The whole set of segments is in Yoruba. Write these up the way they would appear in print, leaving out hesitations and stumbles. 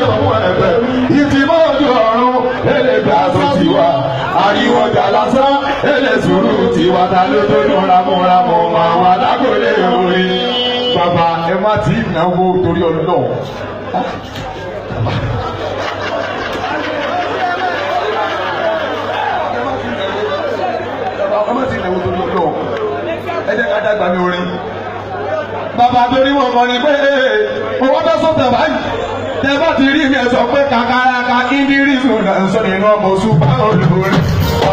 Lọ́wọ́ ẹ̀fẹ̀ ìtìmọ̀ ojú ọ̀run ẹlẹ́gbẹ́ aṣọ tiwa ariwo ọjà lásán ẹlẹ́sùrù tiwa ta ló tó dún ramúramù máa wà lágọ̀lẹ̀ orin. Bàbá, ẹ má ti náwó torí Ọlọ́run. Ẹ má ti náwó torí Ọlọ́run. Ẹ jẹ́ ká dàgbà ní orin. Bàbá, torí wọn kọ́ ni pé owó tó sọ̀tẹ̀ báyìí, tẹ bá ti rí mi, ẹ sọ pé kàkàràkà ìdírísù náà ń sọ nínú ọmọ oṣù bá olùborí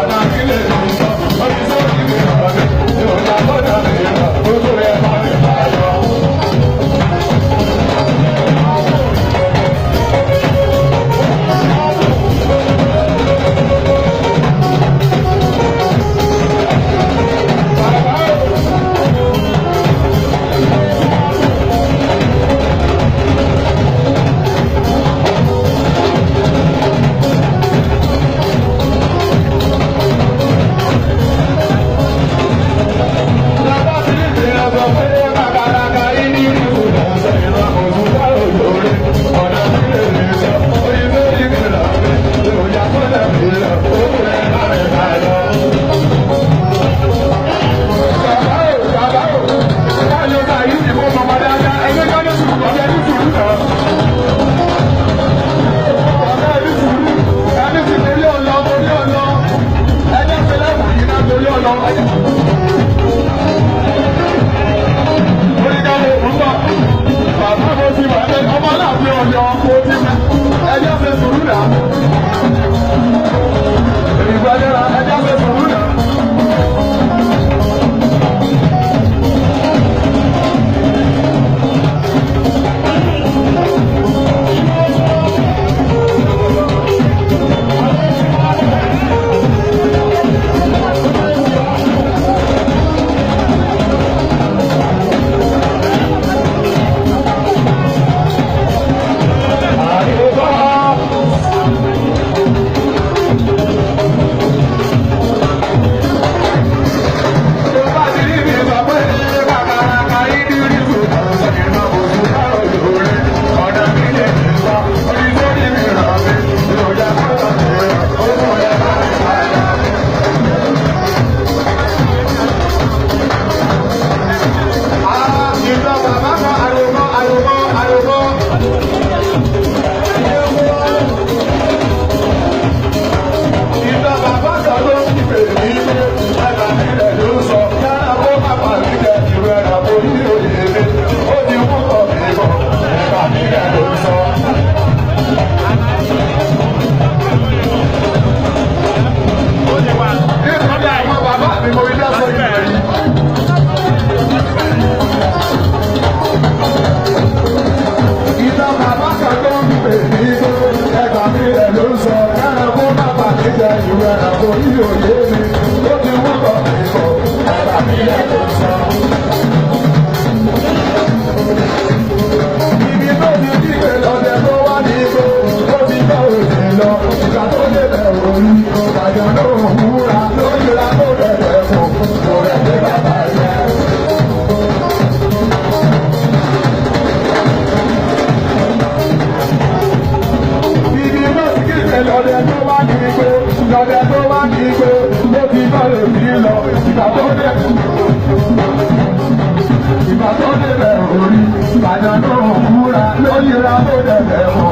ọ̀nà kílẹ̀ mi sọ orí sórí mi ọ̀rọ̀ mi ò ní àbọ̀dà mi rà ó tó rẹ̀ bá mi bá lọ. Bàbá ti rí mi, ẹ sọ pé kàkàràkà ìdírísù náà ń sọ nínú ọmọ oṣù bá olùborí ọ̀nà kílẹ̀ mi sọ orí sórí mi rà mí ò ní àbọ̀dà mi rà ó tó rẹ̀ bá mi bá lọ. Bàbá o, bàbá o, báyọ̀ bá yìí ti fọ́ ọmọ dáadáa, ẹgbẹ́ ká ní sùúrù, ọ̀gá ní sùúrù náà. Ọ̀gá ní sùúrù, ẹni sì torí ọ̀lọ́, torí ọ̀lọ́. Ẹjẹ́ fi lẹ́kùn yìí náà torí ọ̀lọ́. Orí ká lè mú bọ̀. Bàbá, mo ti wà ní ọmọ aláàfin Ọ̀yọ́, mo ti mẹ́. Ẹjẹ́ fi sùúrù náà. Ìgbàlera, ẹjẹ́ fi sùúrù náà. Àríwá. Tó bá ti rí mi, sọ pé kàkàràkà ìdírísù náà sọ nínú oṣù bá olóore ọ̀nà mi lè mi sọ orí sórí mi rà mí ìròyìn àkọ́kọ́ mi rà ó tó rẹ̀ bá mi bá lọ. Ìjọ bàbá kan, àròmọ, àròmọ, àròmọ. Ìjọ bàbá kan ló ń pè mí pé ẹ̀ka nílẹ̀ ló ń sọ. Yàrá kó bàbá mi jẹ ìwé ẹ̀rọ orí òye mi. Ó ti mú kọ̀ mí bọ̀, ẹ̀ka nílẹ̀ ló ń sọ. Nítorí àwọn bàbá mi, mo rí lọ́sọ̀ ìrìn. Ìjọ bàbá kan ló ń pè mí pé ẹ̀ka nílẹ̀ ló ń sọ. Yàrá kó bàbá mi jẹ ìwé ẹ̀rọ orí òye mi. Ó ti mú kọ̀ mí bọ̀, ẹ̀ka nílẹ̀ ló ń sọ. Ibi tó ti dígbè lọ́dẹ tó wá ní igbó, ó ti bá òsè lọ, ìgbà tó débẹ̀ òru, àjọ ló ń múra, lóyúra tó bẹ̀rẹ̀ fún, kò rẹ̀ dé bàbá yẹn. Ibi tó ti dígbè lọ́dẹ tó wá ní igbó, lọ́dẹ tó wá ní igbó, ó ti bá òsè lọ, ìgbà tó débẹ̀ orí, ìbàdàn tó ń múra, lóyúra tó bẹ̀rẹ̀ fún.